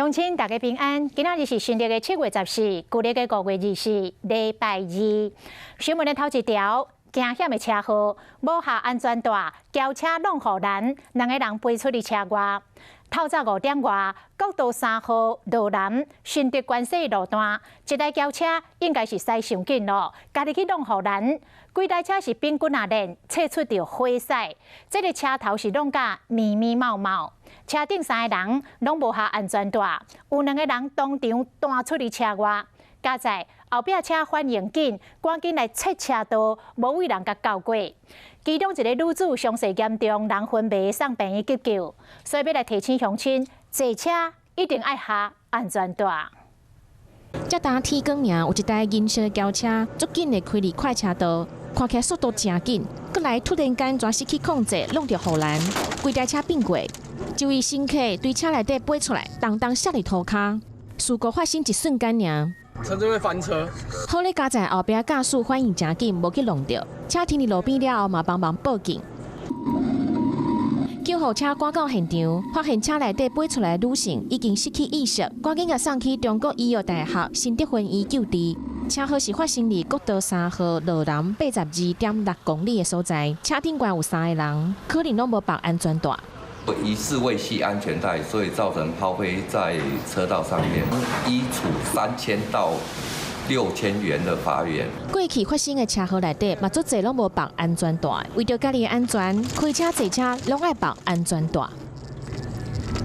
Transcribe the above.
鄉親大家平安，今仔日是新曆的7月14，舊曆的5月24，禮拜二。新聞的頭一條，驚險的車禍，無繫安全帶，轎車挵護欄，兩个人飛出去車外。透早5點外，國道3號羅南新竹關西路段，一台轎車應該是駛傷緊囉，家己去挵護欄，規台車是變滾仔輪，切出著火勢，這个車頭是挵甲密密茂茂，車頂三个人攏無繫安全帶，有兩个人當場彈出去車外，佳哉後壁車反應緊，趕緊來切車道，無位人共鬥過。其中一个女子傷勢嚴重，人昏迷送病院急救，所以欲來提醒鄉親，坐車一定愛繫安全帶。這當天光暝有一台銀色的轎車，足緊的開佇快車道，看起來速度誠緊，閣來突然間全失去控制，挵著護欄，規台車變過，一位乘客對車內底飛出來，當當摔佇塗跤，事故發生一瞬間爾。車子會翻車。好咧，佳哉後壁駕駛反應誠緊，無去挵著。車停佇路邊了後，嘛幫忙報警。救護車趕到現場，發現車內底飛出來的女性已經失去意識，趕緊共送去中國醫藥大學新竹分院救治。車禍是發生佇國道3號羅南82.6公里的所在，車頂懸有三个人，可能攏無綁安全帶。疑似未繫安全帶，所以造成拋飛在車道上面，依處3000到6000元的罰鍰。過去發生的車禍內底，嘛足濟攏無綁安全帶，為著家己的安全，開車坐車攏愛綁安全帶。